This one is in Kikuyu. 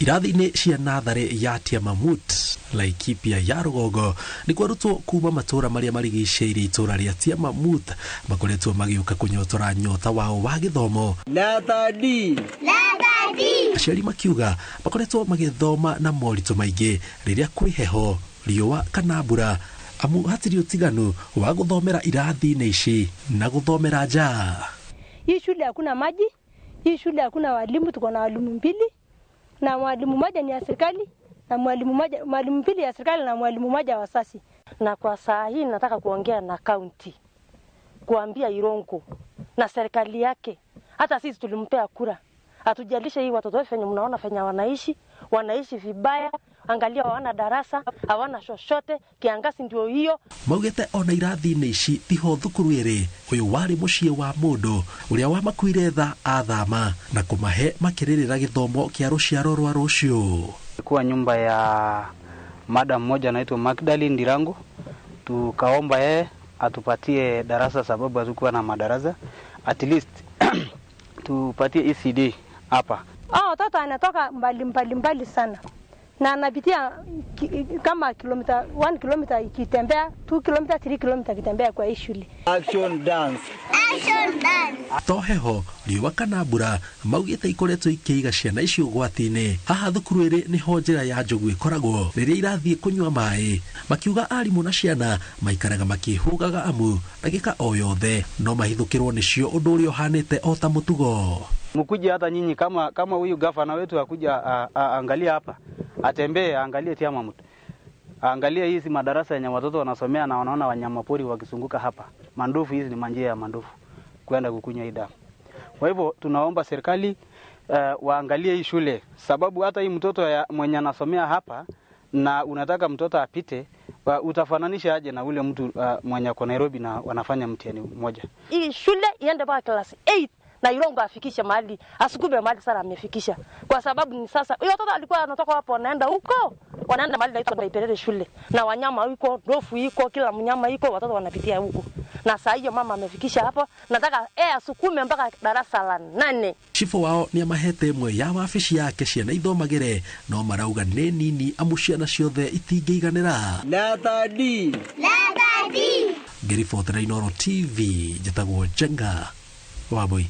Irathi-inĩ cia natharĩ ya Tiamamut, Laikipia ya rũgongo, nĩkuo arutwo kuma matũũra marĩa marigicĩirie itũũra rĩa Tiamamut makoretwo magĩũka kũnyotora nyota wao wa gĩthomo. Letter D. Letter D. Aciari makiuga makoretwo magĩthoma na moritũ maingĩ rĩrĩa kwĩ heho, riũa kana mbura, amu hatirĩ ũtiganu wa gũthomera irathi-inĩ ici na gũthomera nja. Hii shule hakuna maji, hii shule hakuna walimu, tuko na walimu mbili na mwalimu mmoja ni ya serikali na mwalimu mmoja, mwalimu mbili ya serikali na mwalimu mmoja wa sasi. Na kwa saa hii nataka kuongea na kaunti, kuambia Irongo na serikali yake, hata sisi tulimpea kura, hatujalishe hii watoto wetu venye mnaona venye wanaishi, wanaishi vibaya. Angalia, hawana darasa, hawana chochote, kiangazi ndio hiyo. Maugĩte ona irathi-inĩ ici tiho thukuru ĩrĩ, ũyũ warĩ mũciĩ wa mũndũ ũrĩa wamakuire tha athama na kũmahe makĩrĩrĩra gĩthomo kĩa rũciaro rwa rũciũ. Ilikuwa nyumba ya madam mmoja anaitwa Magdalene Ndirango, tukaomba yeye atupatie darasa sababu hatukuwa na madarasa, at least tupatie ECD hapa. Oh, watoto anatoka mbali mbali mbali sana na anapitia kama kilomita 1 kilomita ikitembea, 2 kilomita, 3 kilomita ikitembea kwa hii shule. Action dance. Action dance. To heho, riũa kana mbura, maugĩte ikoretwo ikĩiga ciana ici ũgwati-inĩ. Haha thukuru ĩrĩ nĩho njĩra ya njogu ĩkoragwo rĩrĩa irathiĩ kũnyua maĩ. Makiuga arimũ na ciana maikaraga makĩhũgaga amu ndagĩka o yothe no mahithũkĩrwo nĩcio, ũndũ ũrĩa ũhanĩte o ta mũtugo. Mkuje hata nyinyi kama huyu gavana wetu akuja angalia hapa, atembee angalie Tiamamut, angalie hizi madarasa yenye watoto wanasomea na wanaona wanyama pori wakizunguka hapa. Mandofu hizi ni manjia ya mandofu kwenda kukunywa hii damu. Kwa hivyo tunaomba serikali waangalie hii shule, sababu hata hii mtoto mwenye anasomea hapa na unataka mtoto apite, utafananisha aje na ule mtu mwenye ako Nairobi na wanafanya mtihani mmoja? Hii shule iende mpaka class 8 na Irongo afikishe mahali, asukume mahali sana amefikisha. Kwa sababu ni sasa huyo watoto alikuwa anatoka hapo wanaenda huko, wanaenda mahali naitwa Ipelele shule. Na wanyama huko, ndofu iko, kila mnyama iko, watoto wanapitia huko. Na saa hiyo mama amefikisha hapo, nataka asukume mpaka darasa la 8. Chifu wao ni amahete ĩmwe ya wabici yake ciana ithomagĩre, no marauga nĩ nini amu ciana ciothe itingĩiganĩra. Letter D. Letter D. Ngĩribotera Inooro TV, njĩtagwo Njenga Wambui.